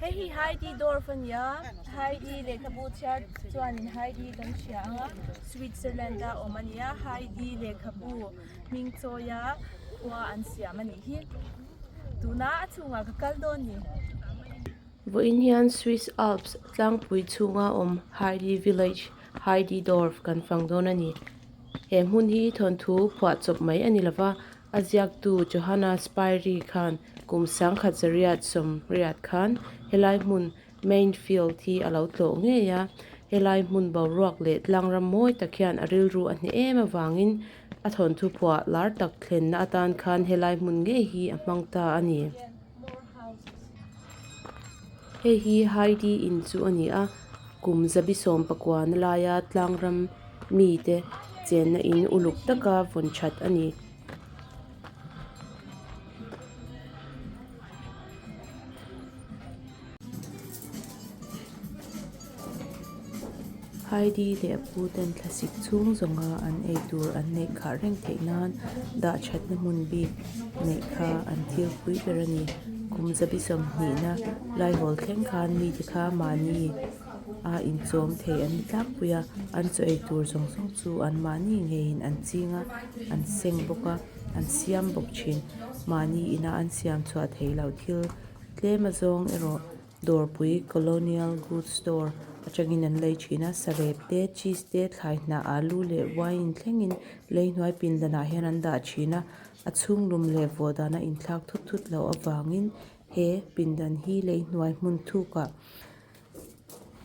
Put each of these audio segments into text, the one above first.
Hei hi Heidi Dorf a ni a, Heidi lehkhabu chhiar chuanin Heidi kan hria ang a, Switzerland a awm a ni a, Heidi lehkhabu hming chawia khua an siam a nih hi. Tuna a chhungah ka kal dawn ni. Vawiin hian Swiss Alps tlangpui chhunga awm Heidi Village, Heidi Dorf kan fang dawn a ni. He hmun hi thawnthu phuah chawp mai a ni lova, A ziaktu Johanna Spyri khan kum sangkhat zariat sawmriat khan helai hmun Main Field hi a lo tlawh ngei a, helai hmun boruak leh tlangram mawi tak hian a rilru a hneh em avangin a thawnthu phuah lar tak thlenna atan khan helai hmun ngei hi a hmang ta a ni. Hei hi Heidi in chu a ni a, kum zabi sawm pakua na laia tlangram mite chenna in uluk taka vawn that a ni. Heidi leh a pu ten thlasik chhung zawnga an ei tur an neih khah reng theih nan dah thatna hmun bik neih kha an thil pui ber a ni. Kum zabi sawmhnihna laihawl thleng khan mite kha mahni a inchawm thei an ni tlangpui a, an chaw ei tur zawng zawng chu an mahni ngeiin an ching a, an seng bawk a, an siam bawk thin. Mahni ina an siam chhuah theih loh thil tlem azawng erawh Dawrpui Colonial Goods Store atangin an lei thin a, sarep te, cheese te, thlai hnah, alu leh wine thlengin lei hnuai pindanah hian an dah thin a, a chhung lum leh vawh dana inthlak thut thut loh avangin he pindan hi lei hnuai hmun thukah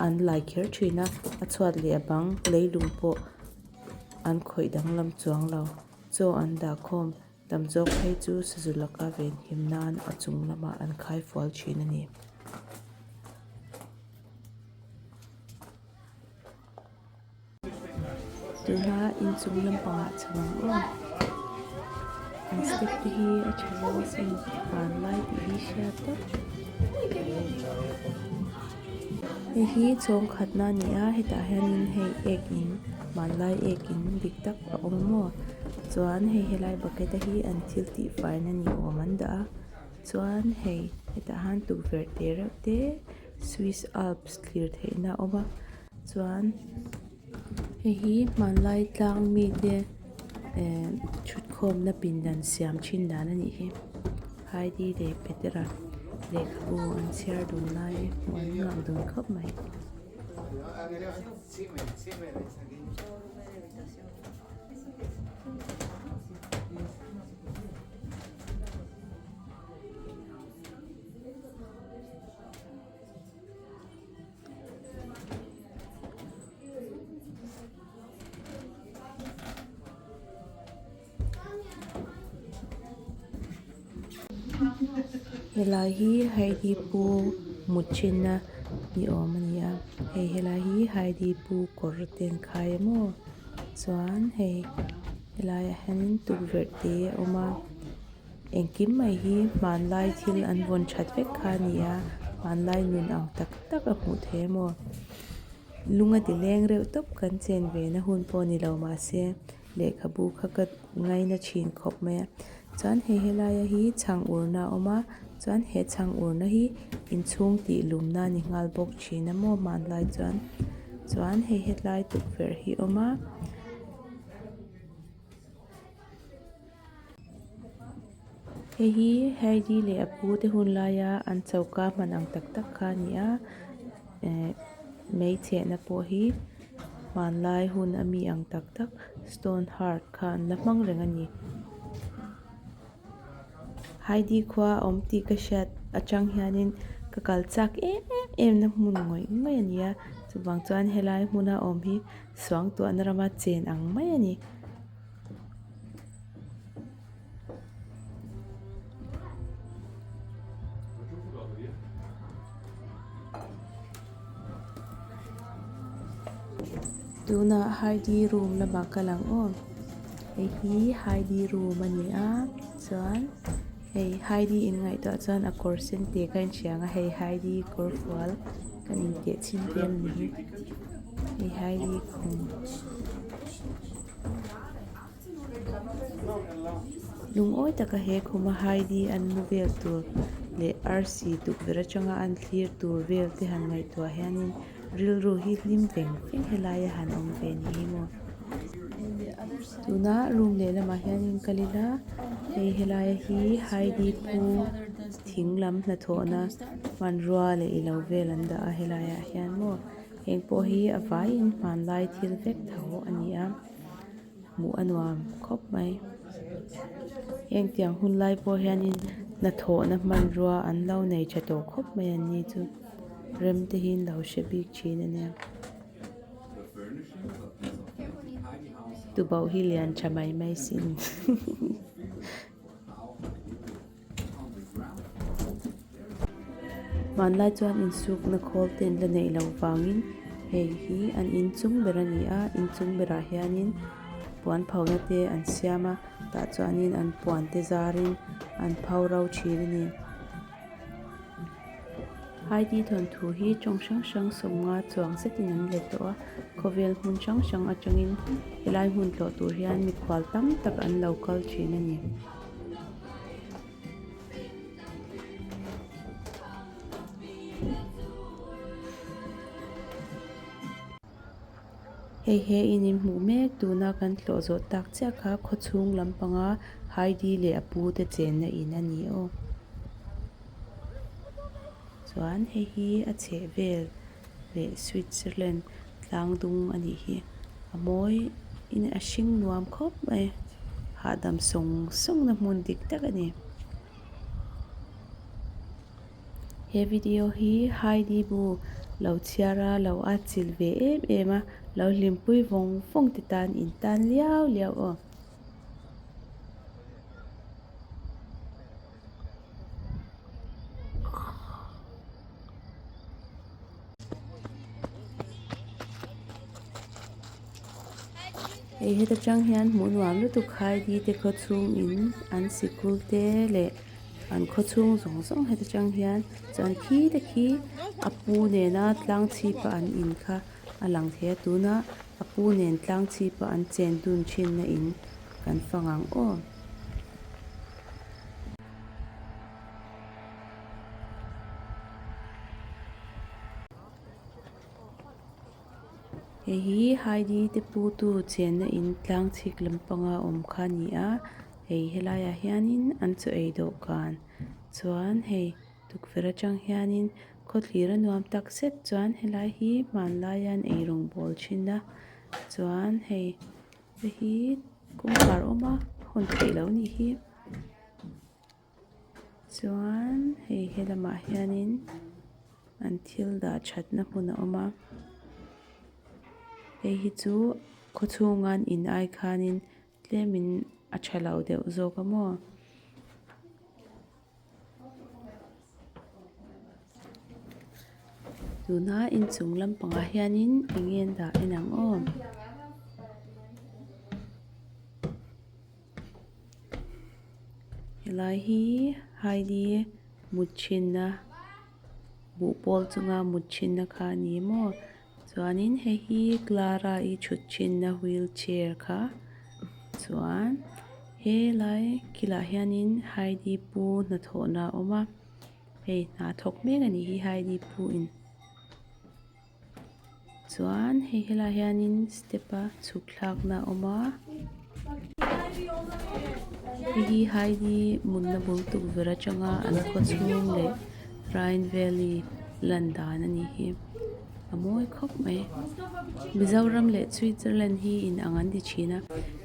an lai kher thin a, a chhuat leh a bang leilung pawh an khawih danglam chuang lo, chaw an dah khawm. Tam zawk phei chu sazu laka venhim nan a chung lamah an khai fual thin a ni. Tuna inchung lampangah chho ang aw. An step te hi a tha lo asin vanlai tih hi hriat tawp. Hei hi chhawng khatna a ni a hetah hianin hei ek in hmanlai ek in dik tak a awm maw chuan hei helai bucket a hi an thil tih faina ni awm an dah a chuan hei hetah hian tukverh te reuh te swiss alps thlir theihna a awm a chuan hei hi hmanlai tlang mite ehh thutkhawmna pindan siam thin dan a nih hi Heidi leh Petera lehkhabu an chhiar dun lai hmuh an nuam dun khawp mai. Helai hi Heidi pu mut thinna ni awm a ni a hei helai hi Heidi pu kawr te an khai a maw chuan hei helaiah hianin tukverh te a awm a engkim mai hi hmanlai thil an vawn that vek kha a ni a hmanlai nun ang tak tak a hmuh theih a maw lung a ti leng reuh tawp kan chen ve na hun pawh ni lo mahse. Lehkhabu kha ka ngaina thin khawp mai a chuan hei helaia hi chhang urna a awm a chuan he chhang urna hi inchhung tih lumna a ni nghal bawk thin a maw hmanlai chuan chuan hei hetlai tukverh hi a awm a. Hei hi Heidi leh a pu te hun laia an choka hman ang tak tak kha a ni a ehh mei chhehna pawh hi hmanlai hun a mi ang tak tak stone heart kha an la hmang reng a ni. Heidi khua a awm tih ka hriat atang hianin ka kal chak em em na hmun ngawih ngawih a ni a chuvang chuan helai hmuna awm hi suangtuahna rama chen ang mai a ni. Tunah Heidi room lamah ka lang aw hei hi Heidi room a ni a chuan hei Heidi in ngaihtuah chuan a kawr sen te kha a inhria ang a hei Heidi kawr fual kan inteh chhin vel a ni hi hei Heidi khum. Lungawi taka he khuma Heidi an mu vel tur. leh arsi tukverh atanga an thlir tur vel te han ngaihtuah hianin rilru hi hlim veng veng helaia han awm ve ni hi maw. Tuna room lehlamah hianin kal ila hei helaia hi Heidi pu thing lam hnathawhna hmanrua leh ilo vel an dah a helaiah hian maw heng pawh hi a vaiin hmanlai thil vek tho a ni a. Hmuh a nuam khawp mai. Heng tiang hun lai pawh hianin hnathawhna hmanrua an lo nei tha tawh khawp mai an ni chu rem te hi an lo hre bik thin a nia. Tuboh hi lian tha mai mai sin. Hmanlai chuan insukna khawl te an la neih loh vangin hei hi an inchung ber a ni a inchung berah hianin puan phona te an siam a tah chuanin an puan te zarin an pho ro thin a ni. Heidi thawnthu hi tawng hrang hrang sawmnga chuang zetin an let tawh a khawvel hmun hrang hrang atangin helai hmun tlawh tur hian mikhual tam tak an lo kal thin a ni. Hei he in in hmuh mek tuna kan tlawh zawh tak chiah kha khawchhung lampanga Heidi leh a pu te chenna in a ni aw. Chuan hei hi a chhehvel leh Switzerland tlang dung a nih hi a mawi in a hring nuam khawp mai hahdam sawng sawng na hmun dik tak a ni. He video hi Heidi bu lo chhiar a lo at chilh ve em em a lo hlimpui vawng vawng te tan in tan liau liau aw. Hei heta tang hian hmuh nuam lutuk Heidi te khaw chhung in an sikul te leh an khaw chhung zawng zawng heta tang hian chuan khi te khi a pu nena tlang chhip a an in kha a lang thei a tuna a pu nen tlang chhip a an chen dun thin na in kan fang ang aw. Hei hi Heidi te pu tu chenna in tlang chhik lampanga awm kha a ni a hei helaiah hianin an chaw ei dawhkan chuan hei tukverh atang hianin khawthlir a nuam tak zet chuan helai hi hmanlai an eirawng bawl thin a chuan hei hei hi kawngkhar awm a hawn theih loh a nih hi. Chuan hei he lamah hianin an thil dah thatna hmun a awm a hei hi chu khaw chhunga an in ai khanin tlemin a tha lo deuh zawk a maw. Tuna inchung lampangah hianin eng nge an dah en ang aw. Helai hi Heidi mut thinna buhpawl chunga mut thinna kha a ni maw chuanin hei hi Clara i thut thinna wheelchair kha chuan helai kilah hianin Heidi pu hnathawhna a awm a hei hna thawk mek a nih hi Heidi pu in. Chuan hei helaiah hianin step a chhuk thlakna a awm a hei hi Heidi munna bul tukverh atanga an khaw chhung leh Rhine Valley lan dan a nih hi a mawi khawp mai Mizoram leh Switzerland hi in ang an ti thin a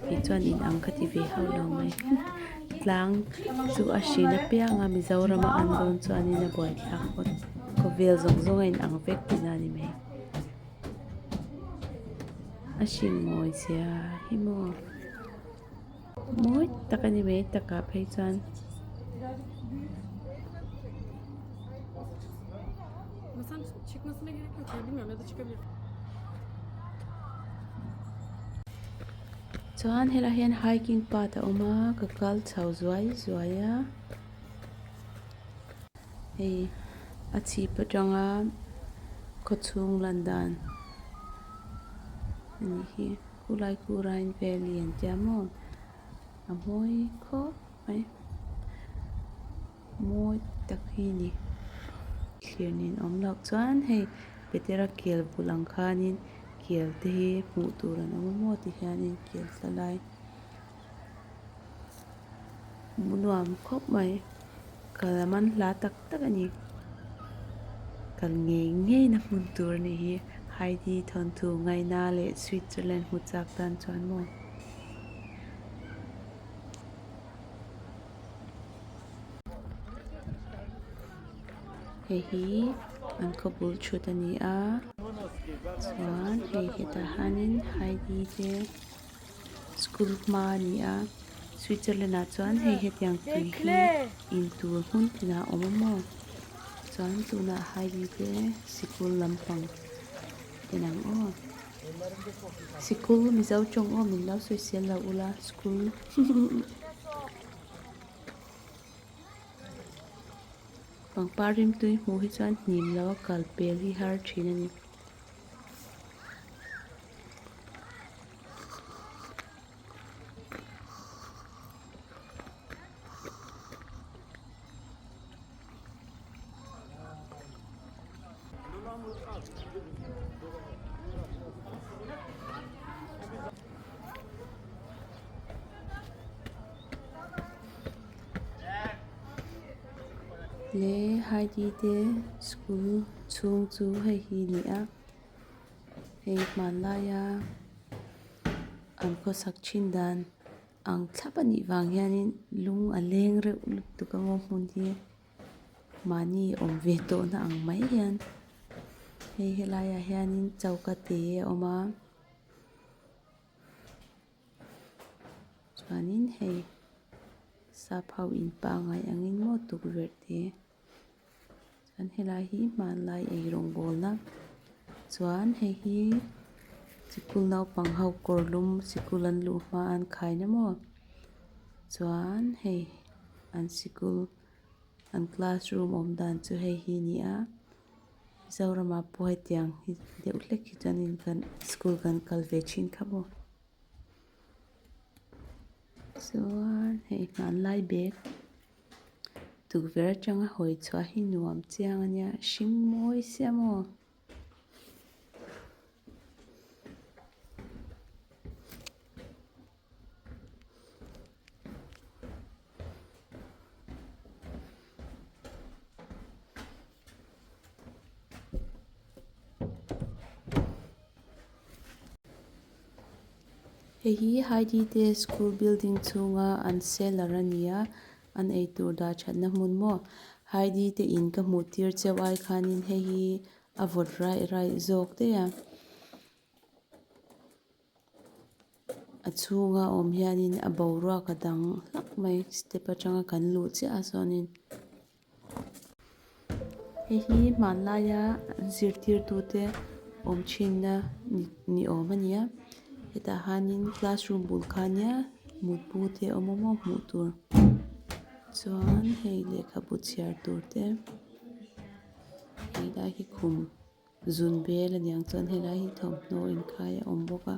kei chuan in ang ka ti ve hauh lo mai tlang chu a hrin apiang a Mizoram a an dawn chuanin a buaithlak phawt. Khawvel zawng zawng a inang vek tihna a ni mai. A hring mawi zia hi maw mawi tak a ni mai takah phei chuan. Chuan helaiah hian hiking path a awm a ka kal chho zuai zuai a. Hei a chhip atanga khawchhung lan dan a nih hi khulai khu Rhine Valley an tia maw a mawi khawp mai mawi tak. tak hi a ni. Thlir nen awm loh chuan hei Petera kel bul ang khanin kel te hi hmuh tur an awm a maw ti hianin kel tla lai hmuh nuam khawp mai kal a man hla tak tak a ni. Kal ngei ngei na hmun tur a nih hi Heidi thawnthu ngaina leh Switzerland hmu chak tan chuan maw. Hei hi an khaw bul thut a ni a chuan hei hetah hianin Heidi te school hma a ni a Switzerland ah chuan hei hetiang tui hi in tur hmun tinah a awm a maw chuan tunah Heidi te sikul lampang en ang aw sikul mizo tawng aw min lo sawisel lo ula school. Pangpar rimtui hmuh hi chuan hnim lo a kal pel hi har thin a ni. Le Heidi te school chhung chu hei hi a ni a hei hmanlaia an khawsak thin dan ang thlap a nih vang hianin lung a leng reuh lutuk a maw hmun hi mahni awm ve tawh na ang mai hian hei helaiah hianin choka te a awm a. Chuanin hei sap ho in pangai angin maw tukverh te chuan helai hi hmanlai ei rawngbawlna chuan hei hi sikul naupang ho kawr lum sikul an luh hma an khaina maw chuan hei an sikul an classroom awm dan chu hei hi a ni a. Mizoramah pawh hetiang hi deuh hlek hi chuanin kan school kan kal ve thin kha maw chuan hei hmanlai bag tukverh atanga hawi chhuah hi nuam chiang a nia hring mawi sia maw. Hei hi Heidi te school building chhunga an cellar a ni a an eitur dah thatna hmun maw Heidi te in ka hmuh tir cheu ai khanin hei hi a vawt raih raih zawk daih a. A chhunga awm hianin a boruak a dang hlak mai step atanga kan luh chiah ah sawnin hei hi hmanlaia zirtirtute awm thinna ni awm a ni a hetah hianin classroom bul kha ania mutbu te a awm a maw hmuh tur chuan hei lehkhabu chhiar tur te helai hi khum. Zun bel a niang chuan helai hi thawmhnaw inkhai a awm bawk a.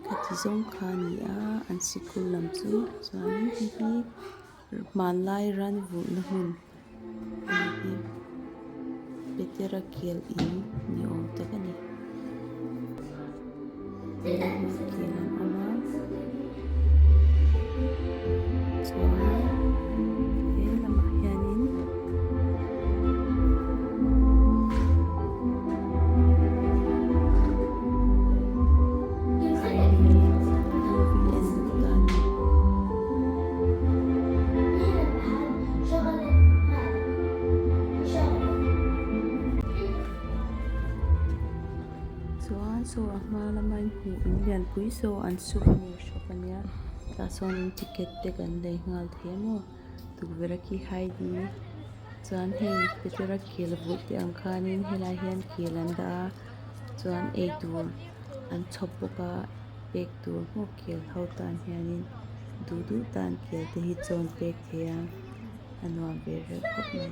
Khati zawng kha a ni a an sikul lam chu chuanin hei hi hmanlai ran vulhna hmun a ni hi Petera kel in ni awm tak a ni. Helai hi kel an awm a chuan he lamah hianin hei hi movie en duh ta a ni. Chuan saw a hma lama in hmuh in lianpui saw an souvenir shop a nia tah sawn ticket te kan lei nghal thei a maw tukverh a khi Heidi chuan hei Petera kel vulh te ang khanin helai hian kel an dah a chuan eitur an chhawp bawk a pek tur maw kel ho tan hianin duh duh tan kel te hi chawn pek thei a a nuam ve reuh khawp mai.